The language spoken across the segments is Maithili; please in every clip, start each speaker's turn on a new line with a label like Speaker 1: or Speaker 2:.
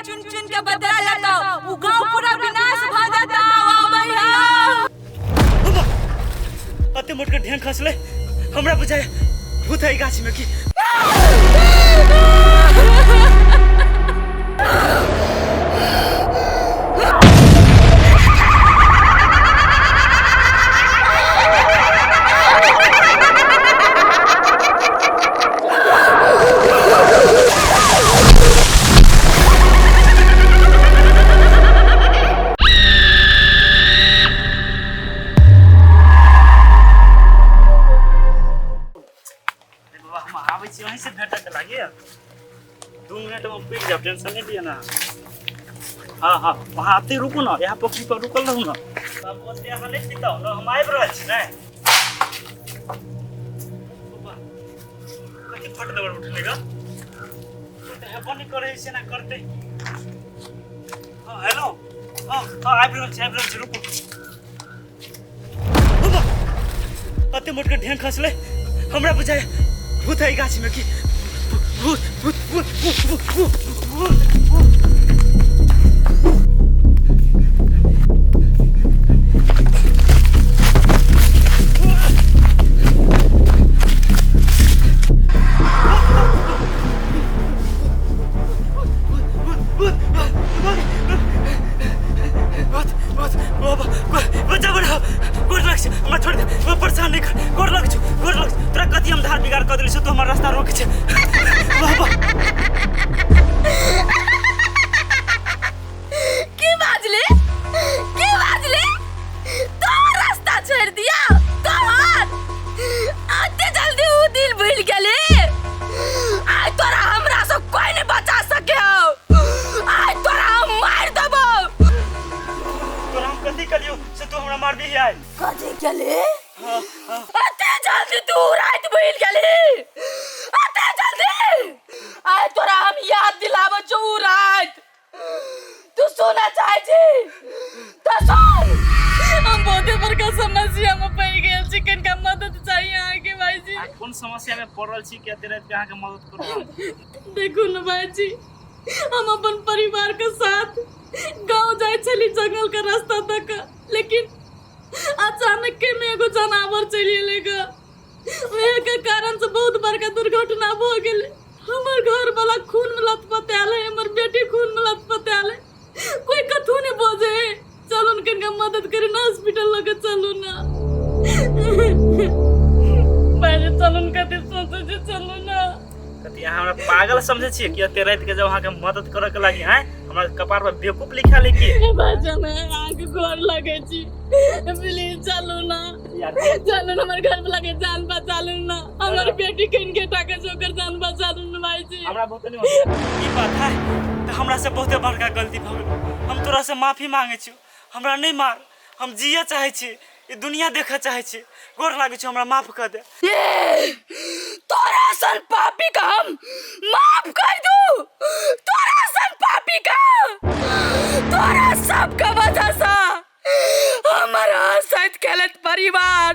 Speaker 1: चुन चुन के बदला लेता उ गांव पूरा विनाश भ जाता। आबै हौ।
Speaker 2: अते मोट के ढेंग खसले, हमरा बुझाय भूत है गाछी में की। बाबा हम आबै छी वहीं से भेटक लागे, 2 मिनट में पुग जाब, टेंशन नहीं लिया ना। हाँ हाँ वहाँ आते रुकू ना, यहाँ पोखरी पर रुकल रहू ना। तब ओते अहाँ नहीं पिताओ ना, हम आबि रहल छी ने। कथी फट दबड़ उठले गा, तो हेबो नहीं करे से ना करते। हाँ हेलो, हाँ हाँ आबि रहल छी, आबि रहल छी, रुकू। अते मोट के ढेंग खसले, हमरा बुझाय भूत है गाछी में की। भूत भूत भूत भूत भूत भूत भूत भूत। बच्चा बड़ा गोर लग छै, हमरा छोड़ दे, हमरा परेशान नहीं कर, गोर लग छौ, गोर लग छौ। तोरा कथी हम धार बिगाड़ कऽ देली छौ, तू हमर रास्ता रोक छै। बाबा
Speaker 1: की बाजले, की बाजले, तो रास्ता छोड़ दिया तोहर अते जल्दी उ दिल भूल गेले। आइ तोरा हमरा से कोई नहीं बचा सके हो, आइ तोरा हम मार देबो।
Speaker 2: तोरा हम कथी करियो से तू हमरा मारबी आइ?
Speaker 1: कथी केले? अते जल्दी तू रात भूल गेली, अते जल्दी। आइ तोरा हम याद दिलाबो छौ उ रात, तू सुना चाहे छी तो सुन। हम बहुते बड़का समस्या में पड़ गेल छी, कनिका मदद चाहिए अहाँके भाईजी।
Speaker 2: आ कोन समस्या में पड़ल छी कि एते रात के अहाँके मदद करू?
Speaker 1: देखू न भाईजी, हम अपन परिवार के साथ गांव जाय छली जंगल के रास्ता तक, लेकिन अचानक के में एगो जानवर चलि एलै ग, ओहे के कारण से बहुत बड़का दुर्घटना भ गेलै। हमर घर वाला खून में लथपथायल है, हमर बेटी खून में लथपथायल है, कोई कथू नहीं बजे है। चलू न कनिका मदद करी ना, हॉस्पिटल लगे चलू ना भाईजी, चलू न, कथी सोचै छी, चलू ना।
Speaker 2: कथी अहाँ हमरा पागल समझै छियै कि एते राति के जब अहाँके मदद करऽ के लागी हैं, हमरा कपार पर बेवकूफ लिखा ले की?
Speaker 1: भाईजी हम अहाँके गोर लगै छी, प्लीज चलू ना, चलू ना, हमर घर वाला के जान बचा लू ना, हमर बेटी कनिके टाका छै ओकर जान बचा लू ना भाईजी।
Speaker 2: हमरा बहुत नहीं होता ई बात है तो हमरा से बहुते बड़का गलती भऽ गेल, हम तोरा से माफी मांगे छियौ, हमरा नहीं मार, हम जिए चाहे छी, ई दुनिया देखऽ चाहे छी, गोर लागै छी, हमरा माफ कऽ दे।
Speaker 1: ए, तोरा सन पापी का हम माफ कर दू, तोरा सन पापी का, तोरा सब का वजह से हमर हंसैत खेलैत परिवार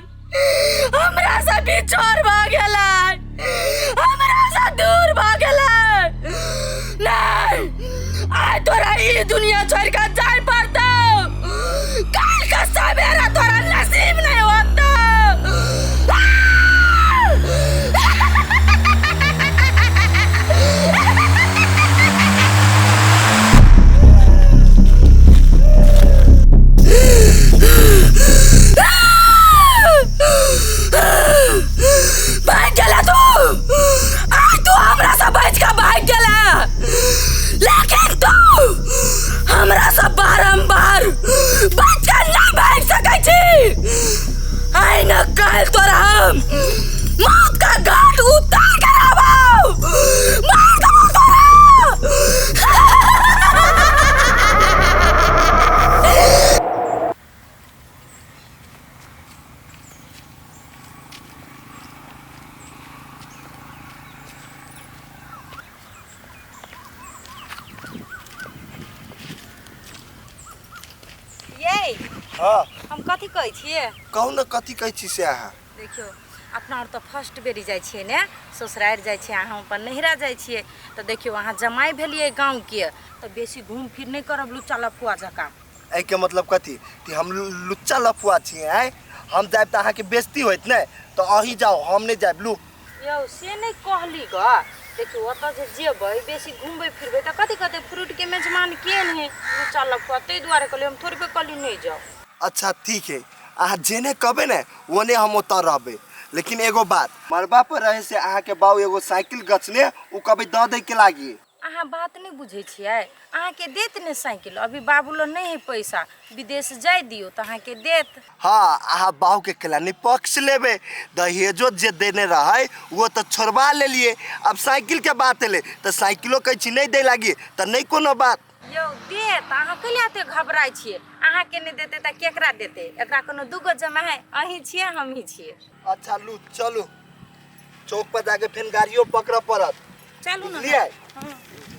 Speaker 1: हमरा से बिछोड़ भऽ गेलै, हमरा से दूर भऽ गेलै। नहीं, आइ तोरा ई दुनिया छोड़ के जाय पड़तौ, काल्हि के सवेरे तोरा नसीब नहीं होतौ। भाग गेला तू, आज तू हमरा से बच के भाग गेला, लेकिन तू हमरा से बारंबार बच के नहीं भाग सकै छी। आइ न काल्हि तोरा हम मौत का घाट उतार के रहबौ, मार देबौ तोरा।
Speaker 3: ये
Speaker 4: हाँ।
Speaker 3: हम कथी कहै छियै?
Speaker 4: कहू ने कथी कहै छी से अहाँ?
Speaker 3: देखियौ
Speaker 1: अपना आओर तऽ फर्स्ट बेरी जाइ छियै ने ससुरारि जाइ छियै अहाँ अपन नैहरा जाइ छियै तऽ देखियौ अहाँ जमाइ भेलियै गाँवके तऽ बेसी घूम फिर नहि करब लुच्चा लफुआ जकाँ
Speaker 3: एहिके मतलब कथी कि हम लुच्चा लफुआ छियै आँय हम जायब तऽ अहाँके बेइज्जती होइत ने तऽ अहीं जाउ हम नहि जायब लू
Speaker 1: यौ से नहि कहली गऽ देखियौ ओतऽ जे जेबै बेसी घुमबै फिरबै तऽ कथी कहतै फ्रूटके मेजबान के नहि लुच्चा लफुआ ताहि दुआरे कहलियै हम थोड़बे कहली नहि जाउ
Speaker 3: अच्छा ठीक है अहाँ जेने कहबै ने ओने हम ओतऽ रहबै लेकिन एगो बात मरबा पर रहे से अहाँके बाऊ एगो साइकिल गछने ओ कहबै दऽ दै के लागी
Speaker 1: अहाँ बात नहि बुझै छियै अहाँके देत ने साइकिल अभी बाबू लग नहि है पैसा विदेश जाय दियौ तऽ अहाँके देत
Speaker 3: हाँ अहाँ बाऊ के केला नहीं पक्ष लेबे दहेजो जे देने रहे वो तो छोड़वा लेलिए अब साइकिल के बात एले तो साइकिलो कहै छी नहीं दे लागी तो नहीं कोनो बात
Speaker 1: यौ देत अहाँ कैला एते घबराइ छियै अहाँके नहि देतै तऽ केकरा देतै एकरा कोनो दूगो जमा है अहीं छियै हमही छियै
Speaker 3: अच्छा लू चलू चौक पर जाके फिर गाड़ियों पकड़ पड़त
Speaker 1: चलू ने
Speaker 3: बुझलियै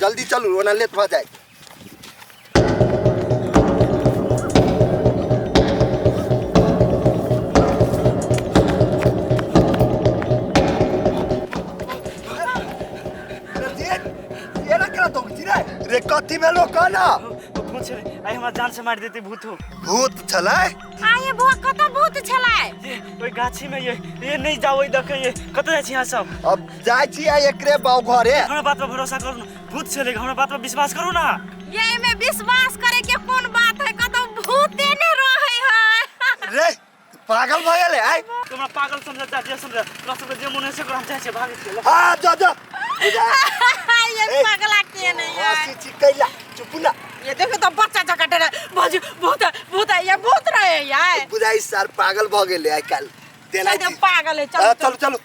Speaker 3: जल्दी चलू ओना लेट भऽ जाए रे कथी भेलो कह ना
Speaker 2: भूत छलै आइ हमरा जान से मारि देतै भूत हो
Speaker 3: भूत छलै
Speaker 1: आये बौआ कतऽ भूत छलै
Speaker 2: ये ओहि गाछी में ये नहीं जाओ ओहि देखे ये कतऽ जाइ छी अहाँ सब
Speaker 3: अब जाइ छी आ एकरे बाउ घरे
Speaker 2: हमरा बात पर भरोसा करू ना भूत छलै हमरा बात पर विश्वास करू ना
Speaker 1: ये में विश्वास करे के कोन बात है कतौ भूते ने रहे है
Speaker 3: रे पागल भऽ गेलै आइ
Speaker 2: तू हमरा पागल समझ जा जे समझ तोरा सबके जे मन है से कर हम जाइ छियै भागै छियै ल।
Speaker 3: हाँ जा जा जा
Speaker 1: ये
Speaker 3: ए,
Speaker 1: पगला के नहीं है
Speaker 3: हँसी छी कैला चुप ना
Speaker 1: ये देखो तो बच्चा जका डरे भौजी भूत है, भूत है ये भूत रहे यार
Speaker 3: बुझाइ सर पागल भऽ गेलै आइ काल्हि देनाइ
Speaker 1: चल पागल है चल
Speaker 3: चलू चलू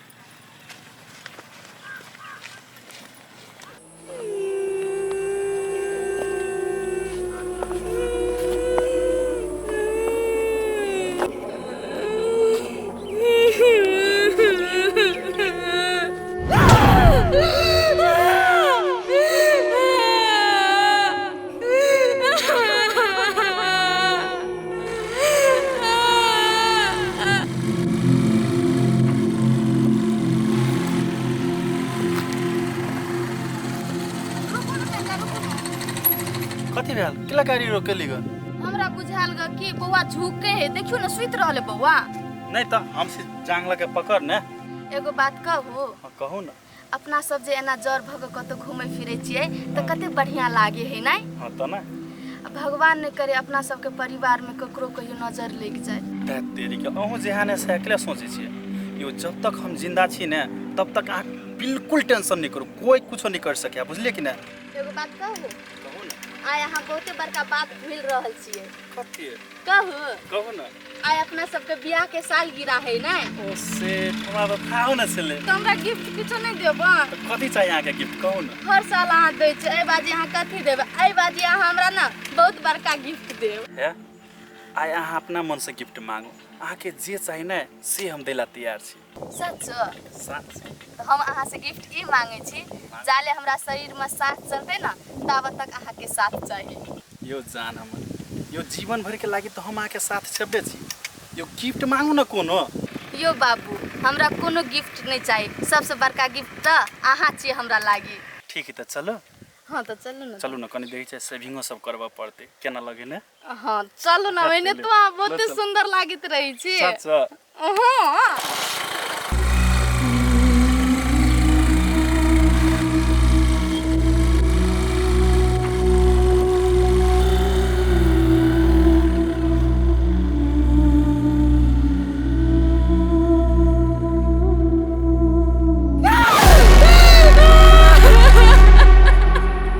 Speaker 2: कथी भेल केला गाड़ी रोकेली ग
Speaker 4: हमरा बुझायल ग कि बौआ झुके है देखियो ना सुति रहले बौआ
Speaker 2: नहीं तो हम से जांग लगे पकड़ ने
Speaker 4: एगो बात कहू
Speaker 2: हाँ, कहू ना
Speaker 4: अपना सब जे एना जर भऽ कऽ कतौ घूमै फिरै छियै तऽ कते बढ़िआँ लागे है नै
Speaker 2: हाँ तो ना
Speaker 4: आ भगवान नहि करे अपना सबके परिवार में ककरो कहियो नजर लागि जाय
Speaker 2: ते तेरी के अहूँ जेहन से अकेले सोचै छियै यो जब तक हम जिंदा छी ने तब तक अहाँ बिल्कुल टेंशन नहीं करू कोई कुछो नहीं कर सके बुझलिए कि नहीं
Speaker 4: एगो बात कहू
Speaker 2: कहू ना
Speaker 4: आइ अहाँ बहुते बड़का बात भूलि रहल छियै
Speaker 2: कथी
Speaker 4: कहू
Speaker 2: कहू ना
Speaker 4: आइ अपना सबके बियाह के साल गिरा है ने
Speaker 2: ओ से हमरा तऽ थाहो न छलै
Speaker 4: तऽ हमरा गिफ्ट किछो नहि देबै
Speaker 2: तऽ कथी चाही अहाँके गिफ्ट कहू ने
Speaker 4: हर साल अहाँ दै छियै एहि बाजी अहाँ कथी देबै एहि बाजी अहाँ हमरा ने बहुत बड़का गिफ्ट देब
Speaker 2: हे आइ अहाँ अपना मनसँ गिफ्ट मांगू अहाँके जे चाही ने से हम दै ला तैयार छी
Speaker 4: सच
Speaker 2: साँच
Speaker 4: तऽ हम अहाँसँ गिफ्ट ई मांगै छी जाले हमरा शरीरमे साँस चलतै ने ताबत तक अहाँके साथ चाही
Speaker 2: यो जान हमर यो जीवन भरिके लागि तऽ हम अहाँके साथ छेबे छी यो गिफ्ट मांगू ने कोनो
Speaker 4: यो बाबू हमरा कोनो गिफ्ट नहि चाही सबसँ बड़का गिफ्ट तऽ अहाँ छी हमरा लागि
Speaker 2: ठीक है तऽ चलू
Speaker 4: हाँ तऽ चलू ने
Speaker 2: चलू ने कनि देखै छै सेविंगो सब करबऽ पड़तै केना लगे ने
Speaker 4: हाँ चलू ने ओहिने तो अहाँ बहुते सुंदर लागैत रहै छी
Speaker 2: सच
Speaker 4: हाँ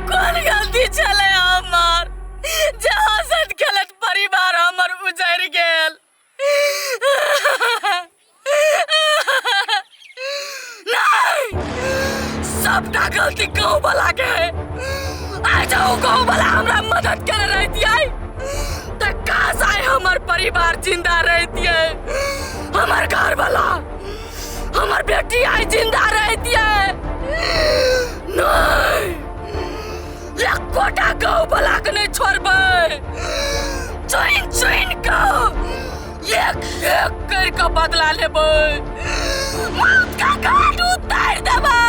Speaker 1: कोन गलती छलै हमर जे हँसैत खेलैत परिवार हमर उजड़ि गेल नहीं सबटा गलती गाँव वाला के है आइ जाऊ गाँव वाला हमरा मदद करे रहतियै तऽ काश आइ हमर परिवार जिंदा रहतियै हमर घर वाला हमर बेटी आइ जिंदा रहतियै नहीं एकोटा गाँव वाला के नहीं छोड़बै चुनि चुनि कऽ एक एक कर के बदला लेबै, मौत का घाट उतार देबै।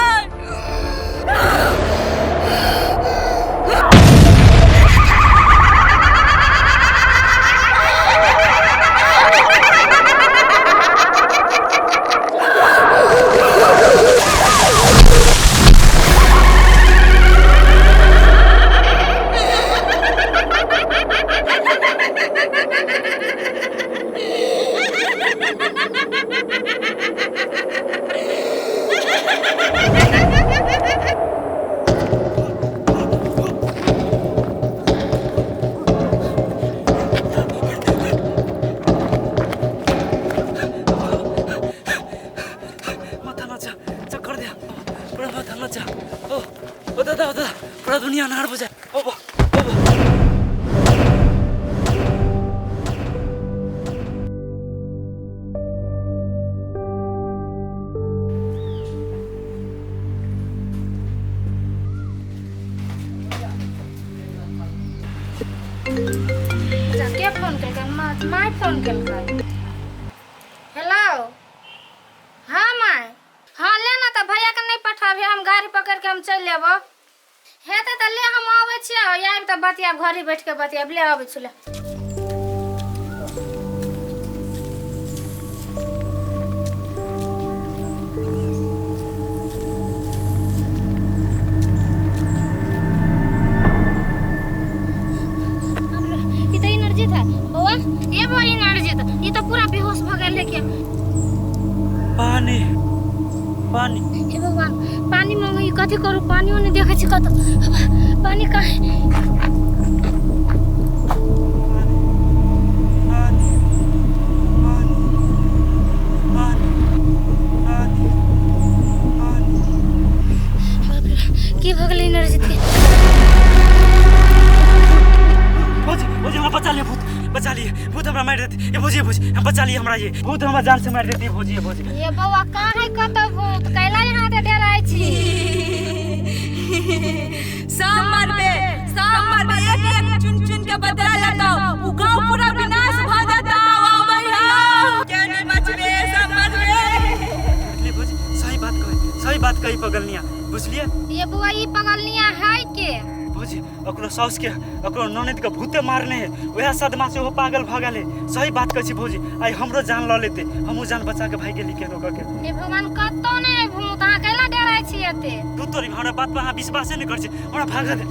Speaker 2: माथा नचा, चक्कर दे, पूरा माथा नचा। ओ ओ दादा, ओ दादा, पूरा दुनिया अनहार हो जाए। ओ बा, ओ बा।
Speaker 5: अच्छा, के फोन केलकै? माय फोन केलकै। हेलो, हाँ माय, हाँ ले ना तऽ भैया के नहीं पठाबे, हम गाड़ी पकड़ के हम चलि अयबो। हेतै तऽ ले, हम अबै छियै, आबि तऽ बतियाब, घरे बैठ के बतियाब, ले अबै छी ले। ई तऽ एनर्जी था बौआ, ये बौआ एनर्जी था, ई तऽ पूरा बेहोश भऽ गेल के।
Speaker 2: पानी, पानी।
Speaker 5: हे भगवान, पानी मांगे, ई कथी करू? पानियो नहि देखै छी कतौ। पानी कहाँ?
Speaker 2: पानी, पानी, पानी, पानी, पानी।
Speaker 5: बाप रे, की भऽ गेलै एनर्जी के?
Speaker 2: भौजी, भौजी, हमरा बचा लिअ, भूत बचा लिए, भूत हमरा मारि देती। ये भौजी, भौजी, हम बचा लिए हमरा, ये भूत हमरा जान से मारि देती। भौजी, ये भौजी।
Speaker 5: ये बौआ, कहाँ है कतौ भूत? कैला यहाँ ते डराइ छी?
Speaker 1: सब मरबे, सब मरबे, एक एक चुन चुन के बदला लेतौ, उ गांव पूरा विनाश भ जेतौ। आबै हौ के नहीं बचबे, सब मरबे।
Speaker 2: ले भौजी, सही बात कही, सही बात कही पगलनिया, बुझलिए?
Speaker 5: ये बौआ, ई पगलनिया है के?
Speaker 2: भौजी, ओकरो साउस के, ओकरो ननद के भूते मारने है, वएह सदमा से ओहो पागल भऽ गेलै। सही बात कहै छी भौजी, आइ हमरो जान लऽ लेते, हमहूँ जान बचा के भागि गेली केनो कऽ के।
Speaker 5: हे भगवान, कतौ नहि है भूत, अहाँ कैला डराइ छी एते?
Speaker 2: तू तोरी, हमरा बात पर अहाँ विश्वासे नहि करै छी, हमरा भागऽ दे।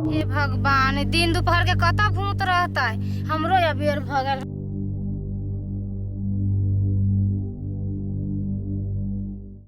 Speaker 5: हे भगवान, दिन दोपहर के कतऽ भूत रहतै? हमरो अबेर भऽ गेल।